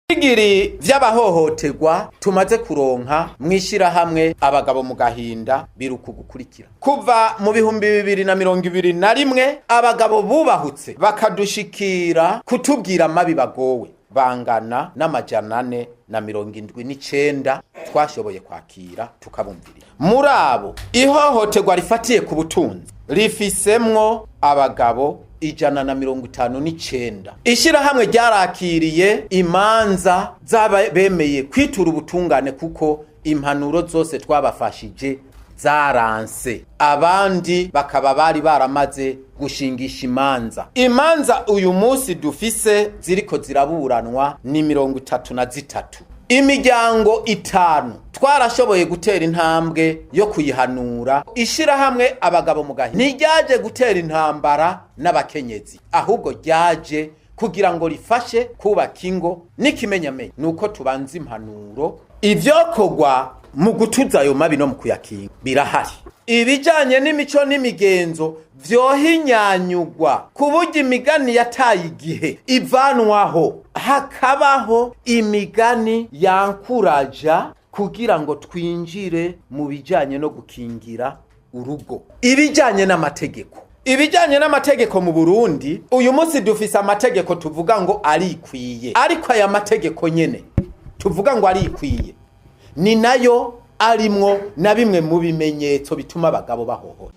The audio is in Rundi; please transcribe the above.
Bigiri vy'abahohoterwa tumaze kuronka mw'ishirahamwe Abagabo mu Gahinda biruka gukurikira kuva mu 2021, abagabo bubahutse bakadushikira kutubwira amabi bagowe bangana n'479 twashoboye kwakira tukabumvirira. Muri abo, ihohoterwa rifatiye ku butunzi rifisemwo abagabo 159. Ishyirahamwe ryarakiriye imanza z'abemeye kwitura ubutungane kuko impanuro zose twabafashije zaranse, abandi bakaba bari baramaze gushingisha imanza. Imanza uyu munsi dufise ziriko ziraburanwa ni 33. Imiryango 5 twarashoboye gutera intambwe yo kuyihanura. Ishirahamwe Abagabo mu Gahinda ntiryaje gutera intambara n'abakenyezi, ahubwo ryaje kugira ngo rifashe kubaka ingo. N'ikimenyamenyo ni uko tubanza impanuro. Ivyokorwa mu gutuza ayo mabi no mu kuyakinga birahari. Ibijanye n'imico n'imigenzo vyohinyanyugwa ku buryo imigani yataye igihe ivanwaho, hakabaho imigani yankuraja kugira ngo twinjire mu bijanye no gukingira urugo. Ibijanye n'amategeko mu Burundi uyu munsi, dufise amategeko tuvuga ngo arikwiye, ariko aya mategeko nyene tuvuga ngo arikwiye ni nayo arimwo na bimwe mu bimenyetso bituma abagabo bahohotera.